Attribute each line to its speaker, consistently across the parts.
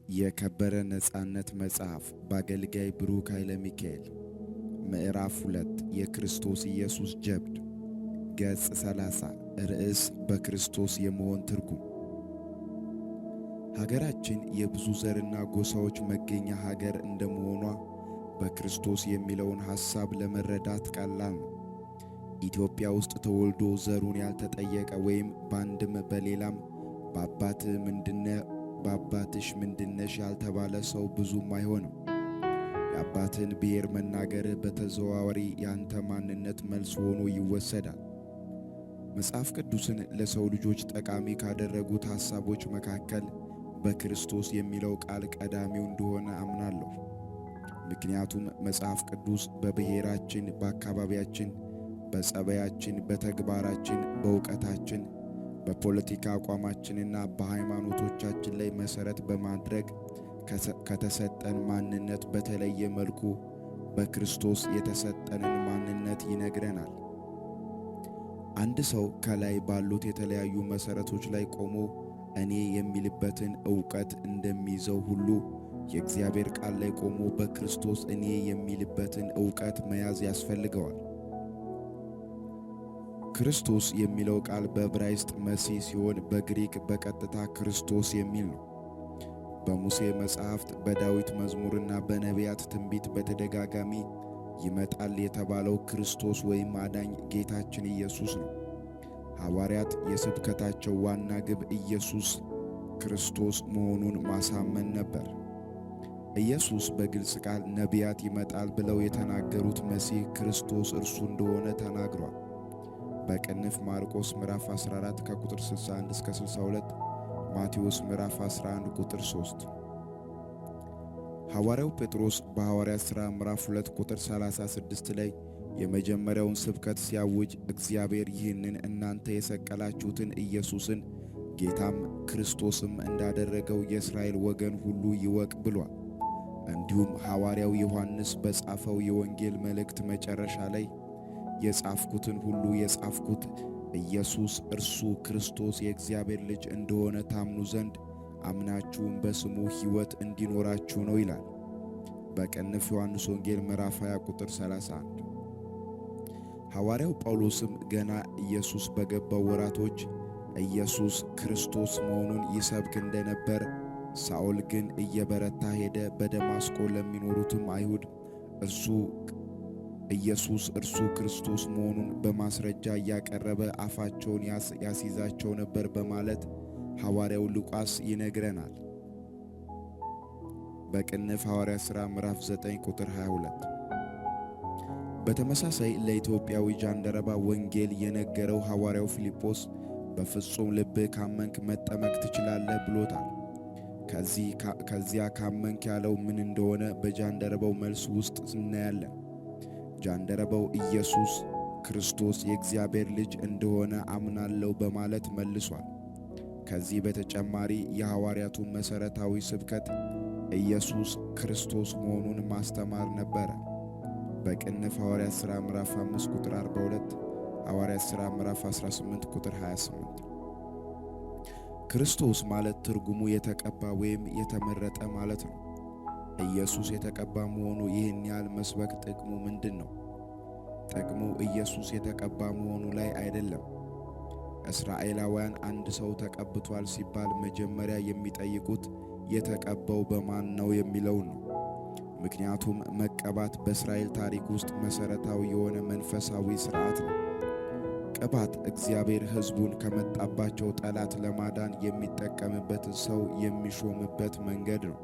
Speaker 1: የከበረ ነጻነት መጽሐፍ በአገልጋይ ብሩክ ኃይለ ሚካኤል ምዕራፍ 2 የክርስቶስ ኢየሱስ ጀብድ ገጽ 30 ርዕስ በክርስቶስ የመሆን ትርጉም። ሀገራችን የብዙ ዘርና ጎሳዎች መገኛ ሀገር እንደመሆኗ በክርስቶስ የሚለውን ሐሳብ ለመረዳት ቀላል ነው። ኢትዮጵያ ውስጥ ተወልዶ ዘሩን ያልተጠየቀ ወይም በአንድም በሌላም በአባትህ ምንድነህ በአባትሽ ምንድነሽ ያልተባለ ሰው ብዙም አይሆንም። የአባትህን ብሔር መናገርህ በተዘዋዋሪ ያንተ ማንነት መልስ ሆኖ ይወሰዳል። መጽሐፍ ቅዱስን ለሰው ልጆች ጠቃሚ ካደረጉት ሐሳቦች መካከል በክርስቶስ የሚለው ቃል ቀዳሚው እንደሆነ አምናለሁ። ምክንያቱም መጽሐፍ ቅዱስ በብሔራችን፣ በአካባቢያችን፣ በጸባያችን፣ በተግባራችን፣ በእውቀታችን፣ በፖለቲካ አቋማችንና በሃይማኖቶቻችን ላይ መሠረት በማድረግ ከተሰጠን ማንነት በተለየ መልኩ በክርስቶስ የተሰጠንን ማንነት ይነግረናል። አንድ ሰው ከላይ ባሉት የተለያዩ መሠረቶች ላይ ቆሞ እኔ የሚልበትን እውቀት እንደሚይዘው ሁሉ የእግዚአብሔር ቃል ላይ ቆሞ በክርስቶስ እኔ የሚልበትን እውቀት መያዝ ያስፈልገዋል። ክርስቶስ የሚለው ቃል በዕብራይስጥ መሲህ ሲሆን በግሪክ በቀጥታ ክርስቶስ የሚል ነው። በሙሴ መጻሕፍት፣ በዳዊት መዝሙርና በነቢያት ትንቢት በተደጋጋሚ ይመጣል የተባለው ክርስቶስ ወይም አዳኝ ጌታችን ኢየሱስ ነው። ሐዋርያት የስብከታቸው ዋና ግብ ኢየሱስ ክርስቶስ መሆኑን ማሳመን ነበር። ኢየሱስ በግልጽ ቃል ነቢያት ይመጣል ብለው የተናገሩት መሲህ ክርስቶስ እርሱ እንደሆነ ተናግሯል። በቅንፍ ማርቆስ ምዕራፍ 14 ከቁጥር 61 እስከ 62፣ ማቴዎስ ምዕራፍ 11 ቁጥር 3። ሐዋርያው ጴጥሮስ በሐዋርያት ሥራ ምዕራፍ 2 ቁጥር 36 ላይ የመጀመሪያውን ስብከት ሲያውጅ እግዚአብሔር ይህንን እናንተ የሰቀላችሁትን ኢየሱስን ጌታም ክርስቶስም እንዳደረገው የእስራኤል ወገን ሁሉ ይወቅ ብሏል። እንዲሁም ሐዋርያው ዮሐንስ በጻፈው የወንጌል መልእክት መጨረሻ ላይ የጻፍኩትን ሁሉ የጻፍኩት ኢየሱስ እርሱ ክርስቶስ የእግዚአብሔር ልጅ እንደሆነ ታምኑ ዘንድ አምናችሁም በስሙ ሕይወት እንዲኖራችሁ ነው ይላል። በቅንፍ ዮሐንስ ወንጌል ምዕራፍ 20 ቁጥር 31። ሐዋርያው ጳውሎስም ገና ኢየሱስ በገባው ወራቶች ኢየሱስ ክርስቶስ መሆኑን ይሰብክ እንደነበር፣ ሳኦል ግን እየበረታ ሄደ፣ በደማስቆ ለሚኖሩትም አይሁድ እርሱ ኢየሱስ እርሱ ክርስቶስ መሆኑን በማስረጃ እያቀረበ አፋቸውን ያስይዛቸው ነበር በማለት ሐዋርያው ሉቃስ ይነግረናል። በቅንፍ ሐዋርያ ሥራ ምዕራፍ 9 ቁጥር 22። በተመሳሳይ ለኢትዮጵያዊ ጃንደረባ ወንጌል የነገረው ሐዋርያው ፊልጶስ በፍጹም ልብህ ካመንክ መጠመቅ ትችላለህ ብሎታል። ከዚያ ካመንክ ያለው ምን እንደሆነ በጃንደረባው መልስ ውስጥ እናያለን። ጃንደረባው ኢየሱስ ክርስቶስ የእግዚአብሔር ልጅ እንደሆነ አምናለሁ በማለት መልሷል። ከዚህ በተጨማሪ የሐዋርያቱ መሠረታዊ ስብከት ኢየሱስ ክርስቶስ መሆኑን ማስተማር ነበረ። በቅንፍ ሐዋርያት ሥራ ምዕራፍ 5 ቁጥር 42፣ ሐዋርያት ሥራ ምዕራፍ 18 ቁጥር 28። ክርስቶስ ማለት ትርጉሙ የተቀባ ወይም የተመረጠ ማለት ነው። ኢየሱስ የተቀባ መሆኑ ይህን ያህል መስበክ ጥቅሙ ምንድን ነው? ጥቅሙ ኢየሱስ የተቀባ መሆኑ ላይ አይደለም። እስራኤላውያን አንድ ሰው ተቀብቷል ሲባል መጀመሪያ የሚጠይቁት የተቀባው በማን ነው የሚለው ነው። ምክንያቱም መቀባት በእስራኤል ታሪክ ውስጥ መሠረታዊ የሆነ መንፈሳዊ ሥርዓት ነው። ቅባት እግዚአብሔር ሕዝቡን ከመጣባቸው ጠላት ለማዳን የሚጠቀምበትን ሰው የሚሾምበት መንገድ ነው።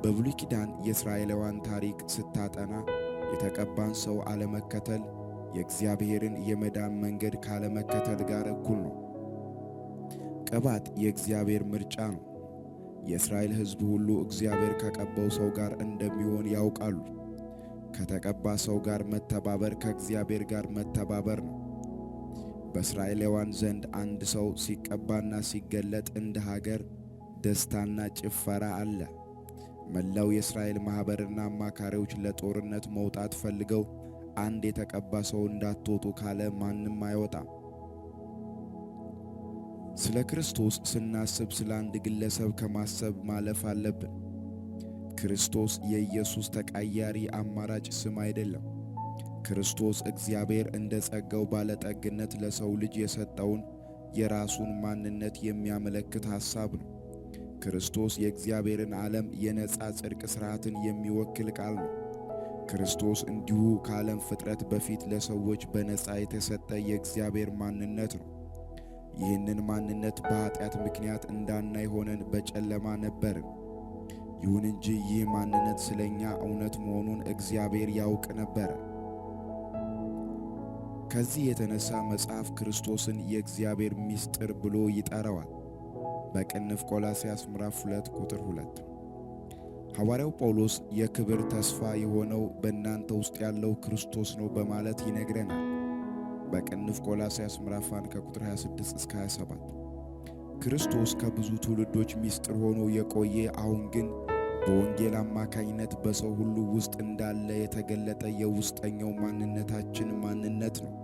Speaker 1: በብሉይ ኪዳን የእስራኤላውያን ታሪክ ስታጠና የተቀባን ሰው አለመከተል የእግዚአብሔርን የመዳን መንገድ ካለመከተል ጋር እኩል ነው። ቅባት የእግዚአብሔር ምርጫ ነው። የእስራኤል ሕዝብ ሁሉ እግዚአብሔር ከቀባው ሰው ጋር እንደሚሆን ያውቃሉ። ከተቀባ ሰው ጋር መተባበር ከእግዚአብሔር ጋር መተባበር ነው። በእስራኤላውያን ዘንድ አንድ ሰው ሲቀባና ሲገለጥ እንደ ሀገር ደስታና ጭፈራ አለ። መላው የእስራኤል ማኅበርና አማካሪዎች ለጦርነት መውጣት ፈልገው አንድ የተቀባ ሰው እንዳትወጡ ካለ ማንም አይወጣም። ስለ ክርስቶስ ስናስብ ስለ አንድ ግለሰብ ከማሰብ ማለፍ አለብን። ክርስቶስ የኢየሱስ ተቃያሪ አማራጭ ስም አይደለም። ክርስቶስ እግዚአብሔር እንደ ጸጋው ባለጠግነት ለሰው ልጅ የሰጠውን የራሱን ማንነት የሚያመለክት ሐሳብ ነው። ክርስቶስ የእግዚአብሔርን ዓለም የነጻ ጽድቅ ሥርዓትን የሚወክል ቃል ነው። ክርስቶስ እንዲሁ ከዓለም ፍጥረት በፊት ለሰዎች በነጻ የተሰጠ የእግዚአብሔር ማንነት ነው። ይህንን ማንነት በኃጢአት ምክንያት እንዳናይ ሆነን በጨለማ ነበርን። ይሁን እንጂ ይህ ማንነት ስለኛ እውነት መሆኑን እግዚአብሔር ያውቅ ነበረ። ከዚህ የተነሳ መጽሐፍ ክርስቶስን የእግዚአብሔር ምስጢር ብሎ ይጠራዋል። በቅንፍ ቆላስይስ ምዕራፍ 2 ቁጥር 2። ሐዋርያው ጳውሎስ የክብር ተስፋ የሆነው በእናንተ ውስጥ ያለው ክርስቶስ ነው በማለት ይነግረናል። በቅንፍ ቆላስይስ ምዕራፍ 1 ከቁጥር 26 እስከ 27። ክርስቶስ ከብዙ ትውልዶች ምስጢር ሆኖ የቆየ አሁን ግን በወንጌል አማካኝነት በሰው ሁሉ ውስጥ እንዳለ የተገለጠ የውስጠኛው ማንነታችን ማንነት ነው።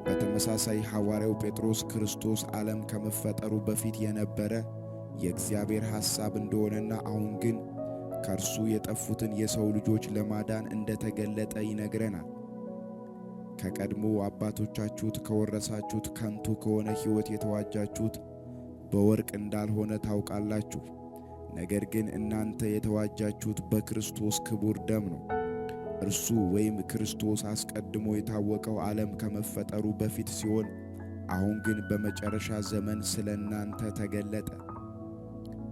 Speaker 1: በተመሳሳይ ሐዋርያው ጴጥሮስ ክርስቶስ ዓለም ከመፈጠሩ በፊት የነበረ የእግዚአብሔር ሐሳብ እንደሆነና አሁን ግን ከእርሱ የጠፉትን የሰው ልጆች ለማዳን እንደተገለጠ ይነግረናል። ከቀድሞ አባቶቻችሁት ከወረሳችሁት ከንቱ ከሆነ ሕይወት የተዋጃችሁት በወርቅ እንዳልሆነ ታውቃላችሁ። ነገር ግን እናንተ የተዋጃችሁት በክርስቶስ ክቡር ደም ነው። እርሱ ወይም ክርስቶስ አስቀድሞ የታወቀው ዓለም ከመፈጠሩ በፊት ሲሆን አሁን ግን በመጨረሻ ዘመን ስለ እናንተ ተገለጠ።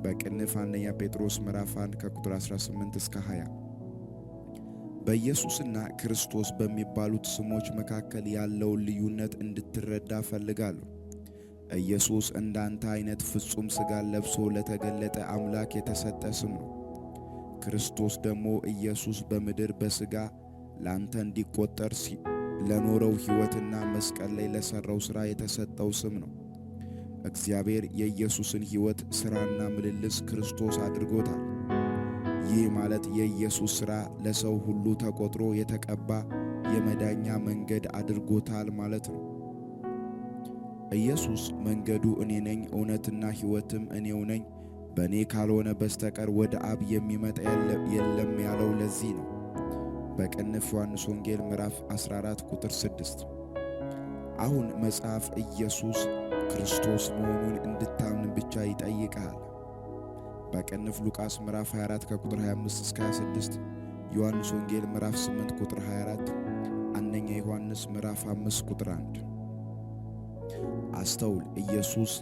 Speaker 1: በቅንፍ አንደኛ ጴጥሮስ ምዕራፍ 1 ከቁጥር 18 እስከ 20። በኢየሱስና ክርስቶስ በሚባሉት ስሞች መካከል ያለውን ልዩነት እንድትረዳ እፈልጋለሁ። ኢየሱስ እንዳንተ አይነት ፍጹም ሥጋን ለብሶ ለተገለጠ አምላክ የተሰጠ ስም ነው። ክርስቶስ ደግሞ ኢየሱስ በምድር በሥጋ ላንተ እንዲቆጠር ለኖረው ሕይወትና መስቀል ላይ ለሠራው ሥራ የተሰጠው ስም ነው። እግዚአብሔር የኢየሱስን ሕይወት ሥራና ምልልስ ክርስቶስ አድርጎታል። ይህ ማለት የኢየሱስ ሥራ ለሰው ሁሉ ተቆጥሮ የተቀባ የመዳኛ መንገድ አድርጎታል ማለት ነው። ኢየሱስ መንገዱ እኔ ነኝ፣ እውነትና ሕይወትም እኔው ነኝ፣ በእኔ ካልሆነ በስተቀር ወደ አብ የሚመጣ የለም ያለው ለዚህ ነው። በቅንፍ ዮሐንስ ወንጌል ምዕራፍ 14 ቁጥር 6። አሁን መጽሐፍ ኢየሱስ ክርስቶስ መሆኑን እንድታምን ብቻ ይጠይቃል። በቅንፍ ሉቃስ ምዕራፍ 24 ከቁጥር 25 እስከ 26፣ ዮሐንስ ወንጌል ምዕራፍ 8 ቁጥር 24፣ አንደኛ ዮሐንስ ምዕራፍ 5 ቁጥር 1። አስተውል። ኢየሱስ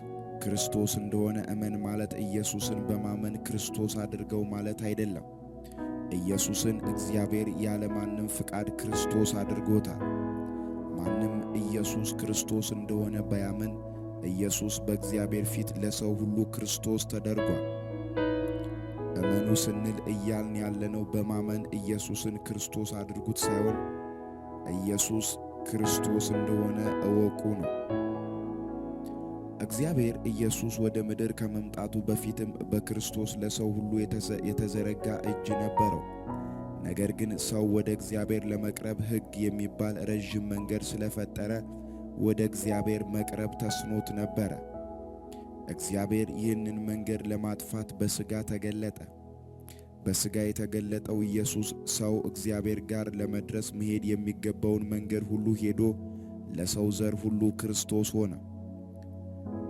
Speaker 1: ክርስቶስ እንደሆነ እመን ማለት ኢየሱስን በማመን ክርስቶስ አድርገው ማለት አይደለም። ኢየሱስን እግዚአብሔር ያለማንም ፍቃድ ክርስቶስ አድርጎታል። ማንም ኢየሱስ ክርስቶስ እንደሆነ ባያምን ኢየሱስ በእግዚአብሔር ፊት ለሰው ሁሉ ክርስቶስ ተደርጓል። እመኑ ስንል እያልን ያለነው በማመን ኢየሱስን ክርስቶስ አድርጉት ሳይሆን ኢየሱስ ክርስቶስ እንደሆነ እወቁ ነው። እግዚአብሔር ኢየሱስ ወደ ምድር ከመምጣቱ በፊትም በክርስቶስ ለሰው ሁሉ የተዘረጋ እጅ ነበረው። ነገር ግን ሰው ወደ እግዚአብሔር ለመቅረብ ሕግ የሚባል ረዥም መንገድ ስለፈጠረ ወደ እግዚአብሔር መቅረብ ተስኖት ነበረ። እግዚአብሔር ይህንን መንገድ ለማጥፋት በሥጋ ተገለጠ። በሥጋ የተገለጠው ኢየሱስ ሰው እግዚአብሔር ጋር ለመድረስ መሄድ የሚገባውን መንገድ ሁሉ ሄዶ ለሰው ዘር ሁሉ ክርስቶስ ሆነ።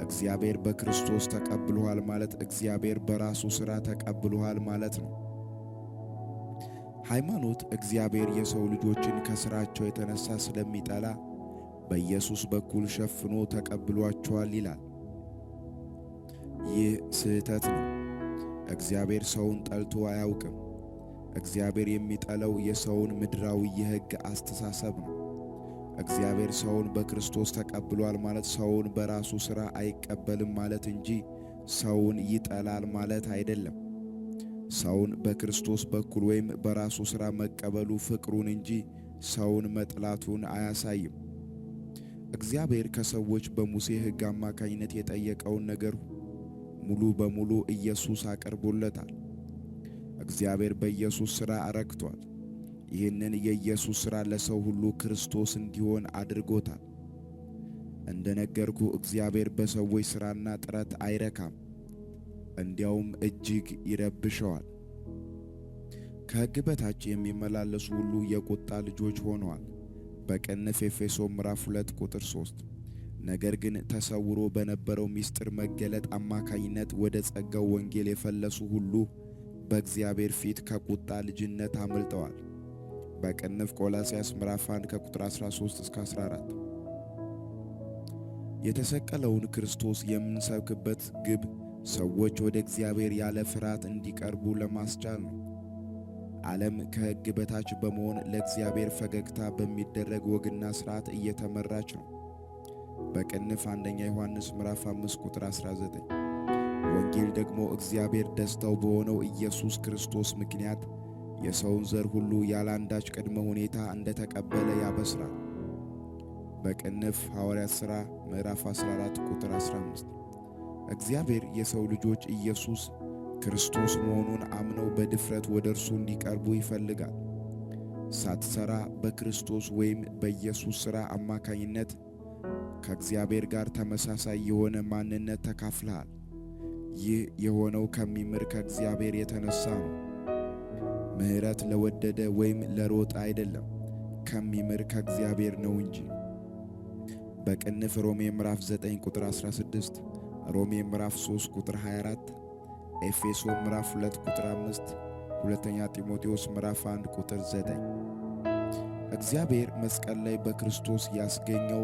Speaker 1: እግዚአብሔር በክርስቶስ ተቀብሎሃል ማለት እግዚአብሔር በራሱ ሥራ ተቀብሎሃል ማለት ነው። ሃይማኖት እግዚአብሔር የሰው ልጆችን ከሥራቸው የተነሳ ስለሚጠላ በኢየሱስ በኩል ሸፍኖ ተቀብሏቸዋል ይላል። ይህ ስህተት ነው። እግዚአብሔር ሰውን ጠልቶ አያውቅም። እግዚአብሔር የሚጠላው የሰውን ምድራዊ የሕግ አስተሳሰብ ነው። እግዚአብሔር ሰውን በክርስቶስ ተቀብሏል ማለት ሰውን በራሱ ሥራ አይቀበልም ማለት እንጂ ሰውን ይጠላል ማለት አይደለም። ሰውን በክርስቶስ በኩል ወይም በራሱ ሥራ መቀበሉ ፍቅሩን እንጂ ሰውን መጥላቱን አያሳይም። እግዚአብሔር ከሰዎች በሙሴ ሕግ አማካኝነት የጠየቀውን ነገር ሙሉ በሙሉ ኢየሱስ አቅርቦለታል። እግዚአብሔር በኢየሱስ ሥራ አረክቷል። ይህንን የኢየሱስ ሥራ ለሰው ሁሉ ክርስቶስ እንዲሆን አድርጎታል። እንደነገርኩ እግዚአብሔር በሰዎች ሥራና ጥረት አይረካም፣ እንዲያውም እጅግ ይረብሸዋል። ከሕግ በታች የሚመላለሱ ሁሉ የቁጣ ልጆች ሆነዋል። በቅንፍ ኤፌሶን ምዕራፍ 2 ቁጥር 3። ነገር ግን ተሰውሮ በነበረው ምስጢር መገለጥ አማካኝነት ወደ ጸጋው ወንጌል የፈለሱ ሁሉ በእግዚአብሔር ፊት ከቁጣ ልጅነት አምልጠዋል። በቅንፍ ቆላስይስ ምዕራፍ 1 ከቁጥር 13 እስከ 14። የተሰቀለውን ክርስቶስ የምንሰብክበት ግብ ሰዎች ወደ እግዚአብሔር ያለ ፍርሃት እንዲቀርቡ ለማስቻል ነው። ዓለም ከሕግ በታች በመሆን ለእግዚአብሔር ፈገግታ በሚደረግ ወግና ሥርዓት እየተመራች ነው። በቅንፍ አንደኛ ዮሐንስ ምዕራፍ 5 ቁጥር 19። ወንጌል ደግሞ እግዚአብሔር ደስታው በሆነው ኢየሱስ ክርስቶስ ምክንያት የሰውን ዘር ሁሉ ያለ አንዳች ቅድመ ሁኔታ እንደተቀበለ ያበስራል። በቅንፍ ሐዋርያት ሥራ ምዕራፍ 14 ቁጥር 15። እግዚአብሔር የሰው ልጆች ኢየሱስ ክርስቶስ መሆኑን አምነው በድፍረት ወደ እርሱ እንዲቀርቡ ይፈልጋል። ሳትሰራ በክርስቶስ ወይም በኢየሱስ ሥራ አማካኝነት ከእግዚአብሔር ጋር ተመሳሳይ የሆነ ማንነት ተካፍለሃል። ይህ የሆነው ከሚምር ከእግዚአብሔር የተነሳ ነው። ምሕረት ለወደደ ወይም ለሮጠ አይደለም፣ ከሚምር ከእግዚአብሔር ነው እንጂ። በቅንፍ ሮሜ ምዕራፍ 9 ቁጥር 16፣ ሮሜ ምዕራፍ 3 ቁጥር 24፣ ኤፌሶን ምዕራፍ 2 ቁጥር 5፣ ሁለተኛ ጢሞቴዎስ ምዕራፍ 1 ቁጥር 9። እግዚአብሔር መስቀል ላይ በክርስቶስ ያስገኘው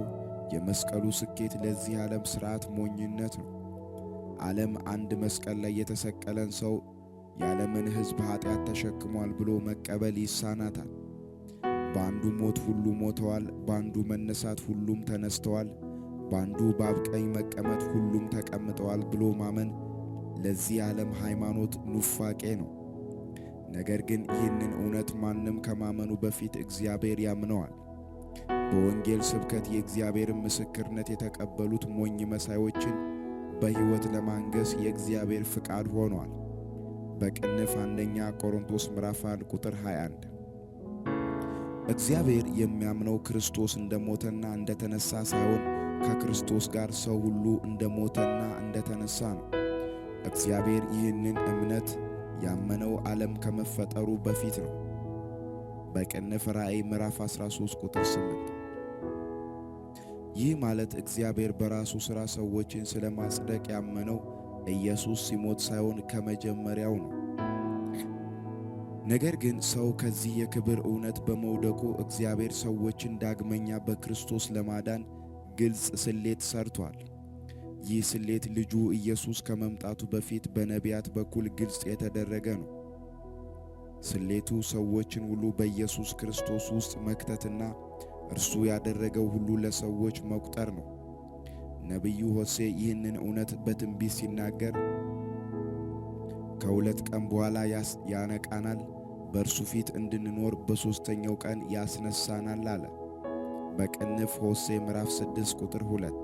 Speaker 1: የመስቀሉ ስኬት ለዚህ ዓለም ሥርዓት ሞኝነት ነው። ዓለም አንድ መስቀል ላይ የተሰቀለን ሰው የዓለምን ሕዝብ ኃጢአት ተሸክሟል ብሎ መቀበል ይሳናታል። በአንዱ ሞት ሁሉ ሞተዋል፣ በአንዱ መነሳት ሁሉም ተነስተዋል፣ በአንዱ በአብ ቀኝ መቀመጥ ሁሉም ተቀምጠዋል ብሎ ማመን ለዚህ ዓለም ሃይማኖት ኑፋቄ ነው። ነገር ግን ይህንን እውነት ማንም ከማመኑ በፊት እግዚአብሔር ያምነዋል። በወንጌል ስብከት የእግዚአብሔርን ምስክርነት የተቀበሉት ሞኝ መሳዮችን በሕይወት ለማንገስ የእግዚአብሔር ፍቃድ ሆኗል። በቅንፍ አንደኛ ቆሮንቶስ ምዕራፍ 1 ቁጥር 21። እግዚአብሔር የሚያምነው ክርስቶስ እንደሞተና እንደተነሳ ሳይሆን ከክርስቶስ ጋር ሰው ሁሉ እንደሞተና እንደተነሳ ነው። እግዚአብሔር ይህንን እምነት ያመነው ዓለም ከመፈጠሩ በፊት ነው። በቅንፍ ራእይ ምዕራፍ 13 ቁጥር 8። ይህ ማለት እግዚአብሔር በራሱ ሥራ ሰዎችን ስለ ማጽደቅ ያመነው ኢየሱስ ሲሞት ሳይሆን ከመጀመሪያው ነው። ነገር ግን ሰው ከዚህ የክብር እውነት በመውደቁ እግዚአብሔር ሰዎችን ዳግመኛ በክርስቶስ ለማዳን ግልጽ ስሌት ሰርቷል። ይህ ስሌት ልጁ ኢየሱስ ከመምጣቱ በፊት በነቢያት በኩል ግልጽ የተደረገ ነው። ስሌቱ ሰዎችን ሁሉ በኢየሱስ ክርስቶስ ውስጥ መክተትና እርሱ ያደረገው ሁሉ ለሰዎች መቁጠር ነው። ነቢዩ ሆሴዕ ይህንን እውነት በትንቢት ሲናገር ከሁለት ቀን በኋላ ያነቃናል፣ በእርሱ ፊት እንድንኖር በሦስተኛው ቀን ያስነሳናል አለ። በቅንፍ ሆሴዕ ምዕራፍ 6 ቁጥር 2።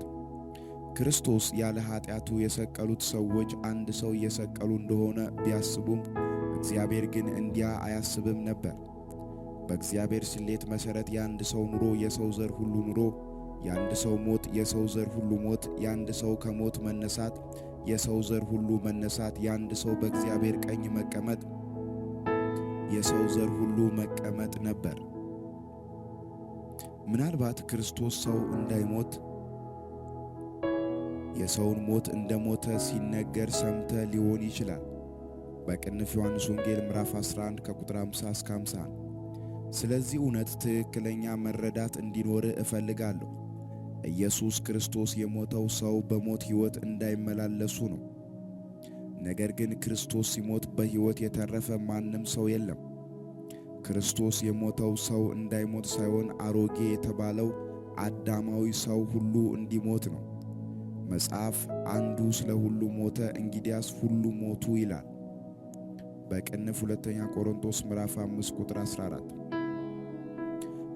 Speaker 1: ክርስቶስ ያለ ኃጢአቱ የሰቀሉት ሰዎች አንድ ሰው እየሰቀሉ እንደሆነ ቢያስቡም እግዚአብሔር ግን እንዲያ አያስብም ነበር። በእግዚአብሔር ስሌት መሠረት የአንድ ሰው ኑሮ የሰው ዘር ሁሉ ኑሮ፣ የአንድ ሰው ሞት የሰው ዘር ሁሉ ሞት፣ የአንድ ሰው ከሞት መነሳት የሰው ዘር ሁሉ መነሳት፣ የአንድ ሰው በእግዚአብሔር ቀኝ መቀመጥ የሰው ዘር ሁሉ መቀመጥ ነበር። ምናልባት ክርስቶስ ሰው እንዳይሞት የሰውን ሞት እንደሞተ ሲነገር ሰምተ ሊሆን ይችላል። በቅንፍ ዮሐንስ ወንጌል ምዕራፍ 11 ከቁጥር 50 እስከ 51። ስለዚህ እውነት ትክክለኛ መረዳት እንዲኖር እፈልጋለሁ። ኢየሱስ ክርስቶስ የሞተው ሰው በሞት ሕይወት እንዳይመላለሱ ነው። ነገር ግን ክርስቶስ ሲሞት በሕይወት የተረፈ ማንም ሰው የለም። ክርስቶስ የሞተው ሰው እንዳይሞት ሳይሆን አሮጌ የተባለው አዳማዊ ሰው ሁሉ እንዲሞት ነው። መጽሐፍ አንዱ ስለ ሁሉ ሞተ፣ እንግዲያስ ሁሉ ሞቱ ይላል። በቅንፍ ሁለተኛ ቆሮንቶስ ምዕራፍ 5 ቁጥር 14።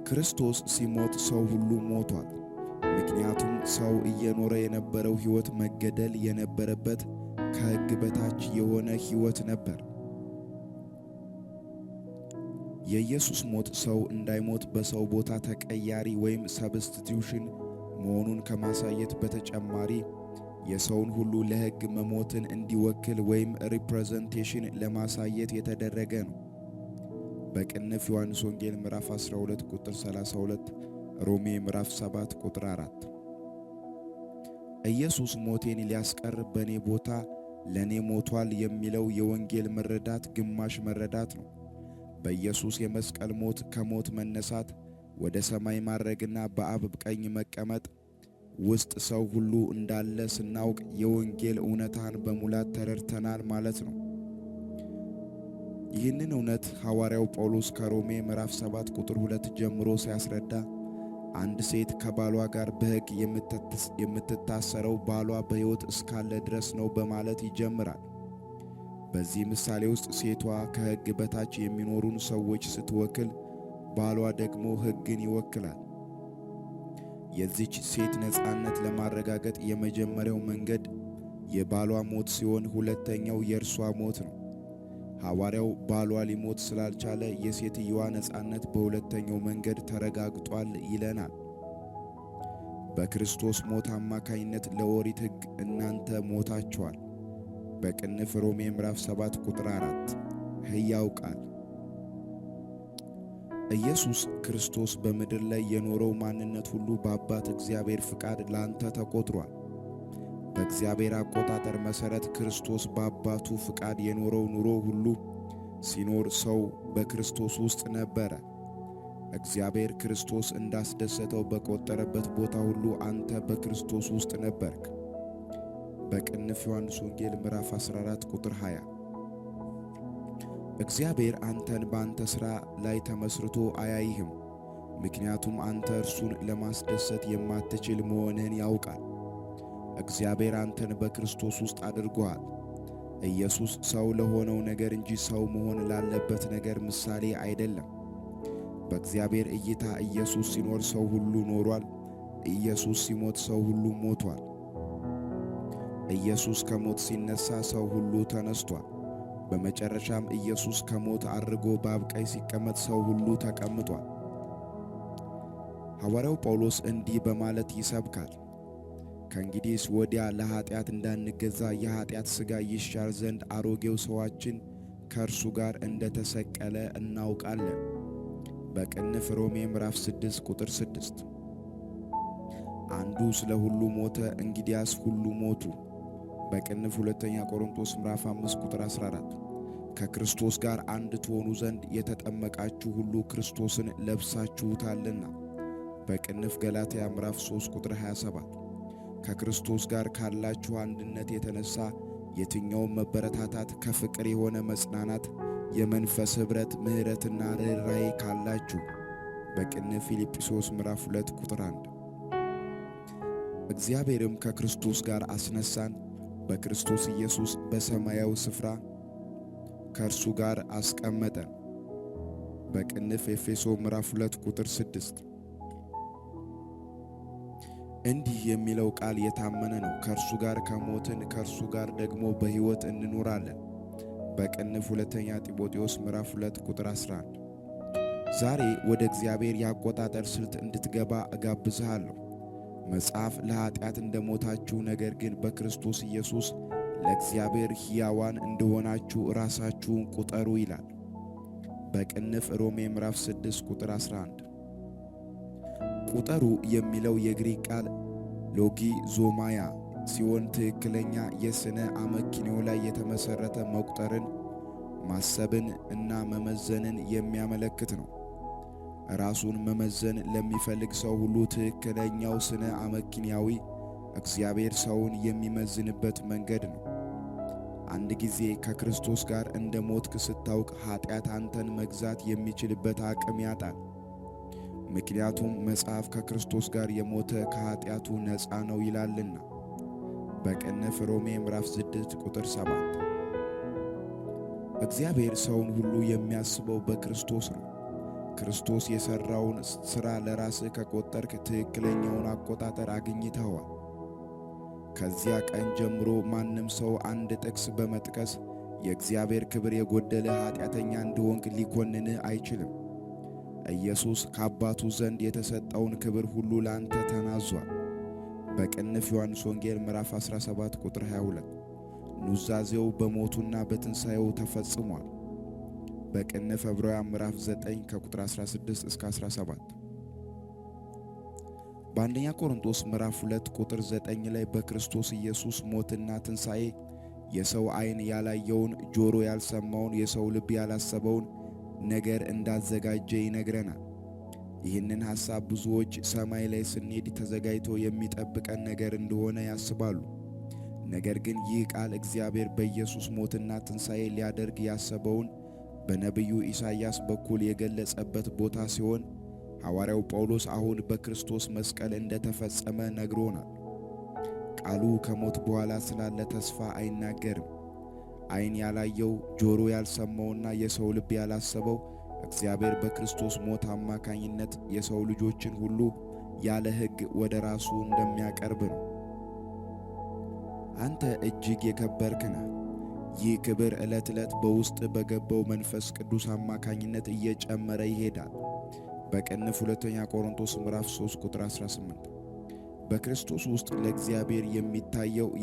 Speaker 1: ክርስቶስ ሲሞት ሰው ሁሉ ሞቷል። ምክንያቱም ሰው እየኖረ የነበረው ሕይወት መገደል የነበረበት ከሕግ በታች የሆነ ሕይወት ነበር። የኢየሱስ ሞት ሰው እንዳይሞት በሰው ቦታ ተቀያሪ ወይም substitution መሆኑን ከማሳየት በተጨማሪ የሰውን ሁሉ ለሕግ መሞትን እንዲወክል ወይም representation ለማሳየት የተደረገ ነው። በቅንፍ ዮሐንስ ወንጌል ምዕራፍ 12 ቁጥር 32፣ ሮሜ ምዕራፍ 7 ቁጥር 4። ኢየሱስ ሞቴን ሊያስቀር በእኔ ቦታ ለእኔ ሞቷል የሚለው የወንጌል መረዳት ግማሽ መረዳት ነው። በኢየሱስ የመስቀል ሞት ከሞት መነሳት፣ ወደ ሰማይ ማረግና በአብ ቀኝ መቀመጥ ውስጥ ሰው ሁሉ እንዳለ ስናውቅ የወንጌል እውነታን በሙላት ተረድተናል ማለት ነው። ይህንን እውነት ሐዋርያው ጳውሎስ ከሮሜ ምዕራፍ 7 ቁጥር 2 ጀምሮ ሲያስረዳ አንድ ሴት ከባሏ ጋር በሕግ የምትታሰረው ባሏ በሕይወት እስካለ ድረስ ነው በማለት ይጀምራል። በዚህ ምሳሌ ውስጥ ሴቷ ከሕግ በታች የሚኖሩን ሰዎች ስትወክል፣ ባሏ ደግሞ ሕግን ይወክላል። የዚች ሴት ነፃነት ለማረጋገጥ የመጀመሪያው መንገድ የባሏ ሞት ሲሆን፣ ሁለተኛው የእርሷ ሞት ነው። ሐዋርያው ባሏ ሊሞት ስላልቻለ የሴትየዋ ነፃነት በሁለተኛው መንገድ ተረጋግጧል ይለናል። በክርስቶስ ሞት አማካኝነት ለኦሪት ሕግ እናንተ ሞታችኋል። በቅንፍ ሮሜ ምዕራፍ 7 ቁጥር 4። ሕያው ቃል ኢየሱስ ክርስቶስ በምድር ላይ የኖረው ማንነት ሁሉ በአባት እግዚአብሔር ፍቃድ ላንተ ተቆጥሯል። በእግዚአብሔር አቆጣጠር መሠረት ክርስቶስ በአባቱ ፍቃድ የኖረው ኑሮ ሁሉ ሲኖር ሰው በክርስቶስ ውስጥ ነበረ። እግዚአብሔር ክርስቶስ እንዳስደሰተው በቆጠረበት ቦታ ሁሉ አንተ በክርስቶስ ውስጥ ነበርክ። በቅንፍ ዮሐንስ ወንጌል ምዕራፍ 14 ቁጥር 20። እግዚአብሔር አንተን በአንተ ሥራ ላይ ተመስርቶ አያይህም፣ ምክንያቱም አንተ እርሱን ለማስደሰት የማትችል መሆንህን ያውቃል። እግዚአብሔር አንተን በክርስቶስ ውስጥ አድርጎሃል። ኢየሱስ ሰው ለሆነው ነገር እንጂ ሰው መሆን ላለበት ነገር ምሳሌ አይደለም። በእግዚአብሔር እይታ ኢየሱስ ሲኖር ሰው ሁሉ ኖሯል። ኢየሱስ ሲሞት ሰው ሁሉ ሞቷል። ኢየሱስ ከሞት ሲነሳ ሰው ሁሉ ተነስቷል። በመጨረሻም ኢየሱስ ከሞት አርጎ በአብ ቀኝ ሲቀመጥ ሰው ሁሉ ተቀምጧል። ሐዋርያው ጳውሎስ እንዲህ በማለት ይሰብካል። ከእንግዲህስ ወዲያ ለኀጢአት እንዳንገዛ የኀጢአት ሥጋ ይሻር ዘንድ አሮጌው ሰዋችን ከእርሱ ጋር እንደ ተሰቀለ እናውቃለን። በቅንፍ ሮሜ ምዕራፍ 6 ቁጥር 6። አንዱ ስለ ሁሉ ሞተ፣ እንግዲያስ ሁሉ ሞቱ። በቅንፍ ሁለተኛ ቆሮንቶስ ምዕራፍ 5 ቁጥር 14። ከክርስቶስ ጋር አንድ ትሆኑ ዘንድ የተጠመቃችሁ ሁሉ ክርስቶስን ለብሳችሁታልና። በቅንፍ ገላትያ ምዕራፍ 3 ቁጥር 27። ከክርስቶስ ጋር ካላችሁ አንድነት የተነሳ የትኛውም መበረታታት፣ ከፍቅር የሆነ መጽናናት፣ የመንፈስ ኅብረት፣ ምሕረትና ርኅራኄ ካላችሁ። በቅንፍ ፊልጵስዩስ ምዕራፍ 2 ቁጥር 1። እግዚአብሔርም ከክርስቶስ ጋር አስነሳን፣ በክርስቶስ ኢየሱስ በሰማያዊ ስፍራ ከእርሱ ጋር አስቀመጠን። በቅንፍ ኤፌሶ ምዕራፍ 2 ቁጥር 6። እንዲህ የሚለው ቃል የታመነ ነው። ከእርሱ ጋር ከሞትን ከእርሱ ጋር ደግሞ በሕይወት እንኖራለን። በቅንፍ ሁለተኛ ጢሞቴዎስ ምዕራፍ 2 ቁጥር 11። ዛሬ ወደ እግዚአብሔር የአቆጣጠር ስልት እንድትገባ እጋብዝሃለሁ። መጽሐፍ ለኃጢአት እንደሞታችሁ ነገር ግን በክርስቶስ ኢየሱስ ለእግዚአብሔር ሕያዋን እንደሆናችሁ ራሳችሁን ቁጠሩ ይላል። በቅንፍ ሮሜ ምዕራፍ 6 ቁጥር 11። ቁጠሩ የሚለው የግሪክ ቃል ሎጊዞማያ ሲሆን ትክክለኛ የሥነ አመክንዮ ላይ የተመሠረተ መቁጠርን፣ ማሰብን እና መመዘንን የሚያመለክት ነው። ራሱን መመዘን ለሚፈልግ ሰው ሁሉ ትክክለኛው ስነ አመክንያዊ እግዚአብሔር ሰውን የሚመዝንበት መንገድ ነው። አንድ ጊዜ ከክርስቶስ ጋር እንደ ሞትክ ስታውቅ ኃጢአት አንተን መግዛት የሚችልበት አቅም ያጣል። ምክንያቱም መጽሐፍ ከክርስቶስ ጋር የሞተ ከኃጢአቱ ነፃ ነው ይላልና። በቅንፍ ሮሜ ምዕራፍ 6 ቁጥር 7። እግዚአብሔር ሰውን ሁሉ የሚያስበው በክርስቶስ ነው። ክርስቶስ የሠራውን ሥራ ለራስህ ከቆጠርክ ትክክለኛውን አቆጣጠር አግኝተዋል። ከዚያ ቀን ጀምሮ ማንም ሰው አንድ ጥቅስ በመጥቀስ የእግዚአብሔር ክብር የጎደለ ኃጢአተኛ እንደሆንክ ሊኮንንህ አይችልም። ኢየሱስ ከአባቱ ዘንድ የተሰጠውን ክብር ሁሉ ላንተ ተናዟል። በቅንፍ ዮሐንስ ወንጌል ምዕራፍ 17 ቁጥር 22። ኑዛዜው በሞቱና በትንሣኤው ተፈጽሟል። በቅንፍ ዕብራውያን ምዕራፍ 9 ከቁጥር 16 እስከ 17። በአንደኛ ቆሮንቶስ ምዕራፍ 2 ቁጥር 9 ላይ በክርስቶስ ኢየሱስ ሞትና ትንሣኤ የሰው ዓይን ያላየውን፣ ጆሮ ያልሰማውን፣ የሰው ልብ ያላሰበውን ነገር እንዳዘጋጀ ይነግረናል። ይህንን ሐሳብ ብዙዎች ሰማይ ላይ ስንሄድ ተዘጋጅቶ የሚጠብቀን ነገር እንደሆነ ያስባሉ። ነገር ግን ይህ ቃል እግዚአብሔር በኢየሱስ ሞትና ትንሣኤ ሊያደርግ ያሰበውን በነቢዩ ኢሳይያስ በኩል የገለጸበት ቦታ ሲሆን ሐዋርያው ጳውሎስ አሁን በክርስቶስ መስቀል እንደተፈጸመ ነግሮናል። ቃሉ ከሞት በኋላ ስላለ ተስፋ አይናገርም። ዓይን ያላየው፣ ጆሮ ያልሰማውና የሰው ልብ ያላሰበው እግዚአብሔር በክርስቶስ ሞት አማካኝነት የሰው ልጆችን ሁሉ ያለ ሕግ ወደ ራሱ እንደሚያቀርብ ነው። አንተ እጅግ የከበርክ ነህ። ይህ ክብር ዕለት ዕለት በውስጥ በገባው መንፈስ ቅዱስ አማካኝነት እየጨመረ ይሄዳል። በቅንፍ ሁለተኛ ቆሮንቶስ ምዕራፍ 3 ቁጥር 18። በክርስቶስ ውስጥ ለእግዚአብሔር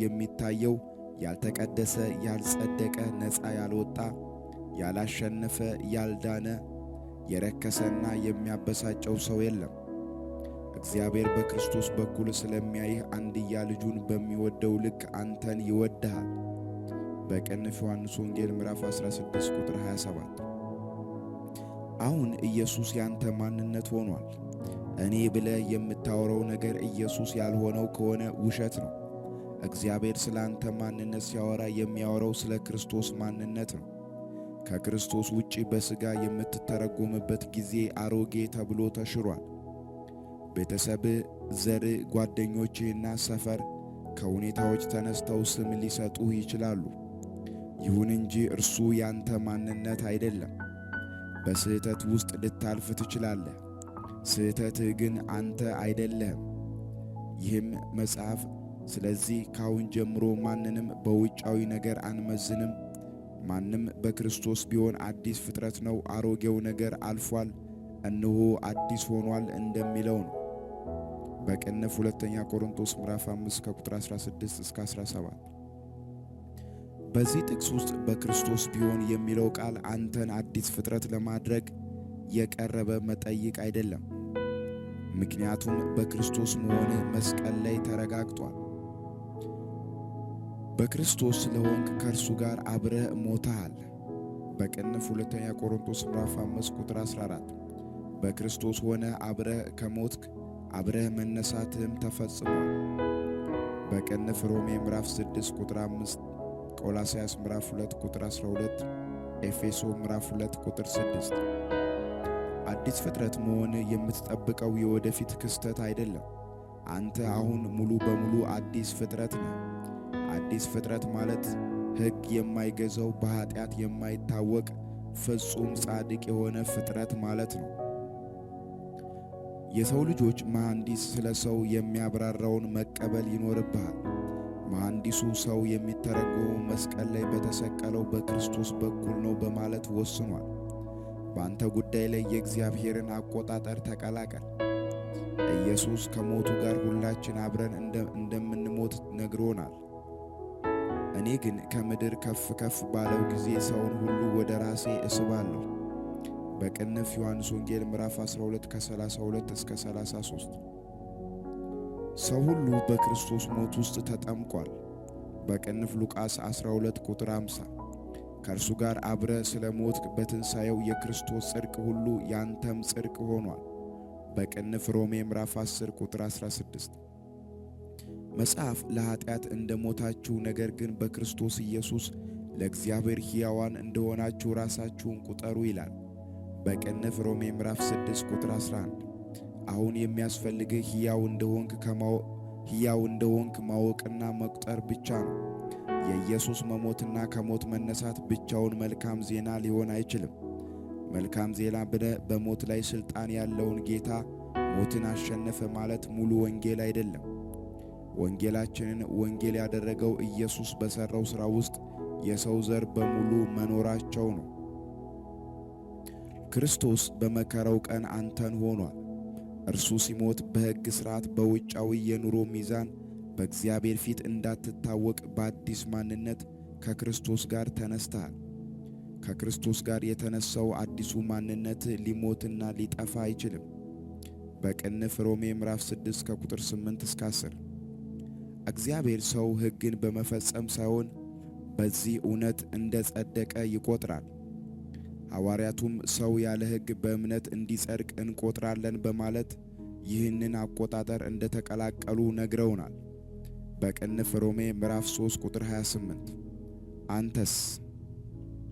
Speaker 1: የሚታየው ያልተቀደሰ፣ ያልጸደቀ፣ ነፃ ያልወጣ፣ ያላሸነፈ፣ ያልዳነ፣ የረከሰና የሚያበሳጨው ሰው የለም። እግዚአብሔር በክርስቶስ በኩል ስለሚያይህ አንድያ ልጁን በሚወደው ልክ አንተን ይወድሃል። በቅንፍ ዮሐንስ ወንጌል ምዕራፍ 16 ቁጥር 27። አሁን ኢየሱስ ያንተ ማንነት ሆኗል። እኔ ብለህ የምታወራው ነገር ኢየሱስ ያልሆነው ከሆነ ውሸት ነው። እግዚአብሔር ስለ አንተ ማንነት ሲያወራ የሚያወራው ስለ ክርስቶስ ማንነት ነው። ከክርስቶስ ውጪ በሥጋ የምትተረጎምበት ጊዜ አሮጌ ተብሎ ተሽሯል። ቤተሰብህ፣ ዘርህ፣ ጓደኞችህና ሰፈር ከሁኔታዎች ተነስተው ስም ሊሰጡህ ይችላሉ። ይሁን እንጂ እርሱ ያንተ ማንነት አይደለም። በስህተት ውስጥ ልታልፍ ትችላለህ። ስህተትህ ግን አንተ አይደለህም። ይህም መጽሐፍ ስለዚህ ካሁን ጀምሮ ማንንም በውጫዊ ነገር አንመዝንም፣ ማንም በክርስቶስ ቢሆን አዲስ ፍጥረት ነው፣ አሮጌው ነገር አልፏል፣ እነሆ አዲስ ሆኗል እንደሚለው ነው። በቅንፍ ሁለተኛ ቆሮንቶስ ምዕራፍ 5 ከቁጥር 16 እስከ 17። በዚህ ጥቅስ ውስጥ በክርስቶስ ቢሆን የሚለው ቃል አንተን አዲስ ፍጥረት ለማድረግ የቀረበ መጠይቅ አይደለም። ምክንያቱም በክርስቶስ መሆንህ መስቀል ላይ ተረጋግጧል። በክርስቶስ ስለሆንክ ከእርሱ ጋር አብረህ ሞተሃል። በቅንፍ ሁለተኛ ቆሮንቶስ ምዕራፍ 5 ቁጥር 14። በክርስቶስ ሆነ አብረህ ከሞትክ አብረህ መነሳትህም ተፈጽሟል። በቅንፍ ሮሜ ምዕራፍ 6 ቁጥር 5፣ ቆላስያስ ምዕራፍ 2 ቁጥር 12፣ ኤፌሶ ምዕራፍ 2 ቁጥር 6። አዲስ ፍጥረት መሆን የምትጠብቀው የወደፊት ክስተት አይደለም። አንተ አሁን ሙሉ በሙሉ አዲስ ፍጥረት ነህ። አዲስ ፍጥረት ማለት ሕግ የማይገዛው፣ በኃጢአት የማይታወቅ፣ ፍጹም ጻድቅ የሆነ ፍጥረት ማለት ነው። የሰው ልጆች መሐንዲስ ስለ ሰው የሚያብራራውን መቀበል ይኖርብሃል። መሐንዲሱ ሰው የሚተረጎመው መስቀል ላይ በተሰቀለው በክርስቶስ በኩል ነው በማለት ወስኗል። በአንተ ጉዳይ ላይ የእግዚአብሔርን አቆጣጠር ተቀላቀል። ኢየሱስ ከሞቱ ጋር ሁላችን አብረን እንደምንሞት ነግሮናል። እኔ ግን ከምድር ከፍ ከፍ ባለው ጊዜ ሰውን ሁሉ ወደ ራሴ እስባለሁ። በቅንፍ ዮሐንስ ወንጌል ምዕራፍ 12 ከ32 እስከ 33። ሰው ሁሉ በክርስቶስ ሞት ውስጥ ተጠምቋል። በቅንፍ ሉቃስ 12 ቁጥር 50። ከእርሱ ጋር አብረ ስለ ሞት በትንሣኤው የክርስቶስ ጽድቅ ሁሉ ያንተም ጽድቅ ሆኗል። በቅንፍ ሮሜ ምዕራፍ 10 ቁጥር 16። መጽሐፍ ለኃጢአት እንደ ሞታችሁ ነገር ግን በክርስቶስ ኢየሱስ ለእግዚአብሔር ሕያዋን እንደሆናችሁ ራሳችሁን ቁጠሩ ይላል። በቅንፍ ሮሜ ምዕራፍ 6 ቁጥር 11። አሁን የሚያስፈልግህ ሕያው እንደሆንክ ማወቅና መቁጠር ብቻ ነው። የኢየሱስ መሞትና ከሞት መነሳት ብቻውን መልካም ዜና ሊሆን አይችልም። መልካም ዜና ብለህ በሞት ላይ ሥልጣን ያለውን ጌታ ሞትን አሸነፈ ማለት ሙሉ ወንጌል አይደለም። ወንጌላችንን ወንጌል ያደረገው ኢየሱስ በሠራው ሥራ ውስጥ የሰው ዘር በሙሉ መኖራቸው ነው። ክርስቶስ በመከራው ቀን አንተን ሆኗል። እርሱ ሲሞት በሕግ ሥርዓት በውጫዊ የኑሮ ሚዛን በእግዚአብሔር ፊት እንዳትታወቅ በአዲስ ማንነት ከክርስቶስ ጋር ተነስተሃል። ከክርስቶስ ጋር የተነሳው አዲሱ ማንነት ሊሞትና ሊጠፋ አይችልም። በቅንፍ ሮሜ ምዕራፍ 6 ከቁጥር 8 እስከ 10። እግዚአብሔር ሰው ሕግን በመፈጸም ሳይሆን በዚህ እውነት እንደ ጸደቀ ይቆጥራል። ሐዋርያቱም ሰው ያለ ሕግ በእምነት እንዲጸድቅ እንቆጥራለን በማለት ይህንን አቆጣጠር እንደተቀላቀሉ ነግረውናል። በቅንፍ ሮሜ ምዕራፍ 3 ቁጥር 28። አንተስ?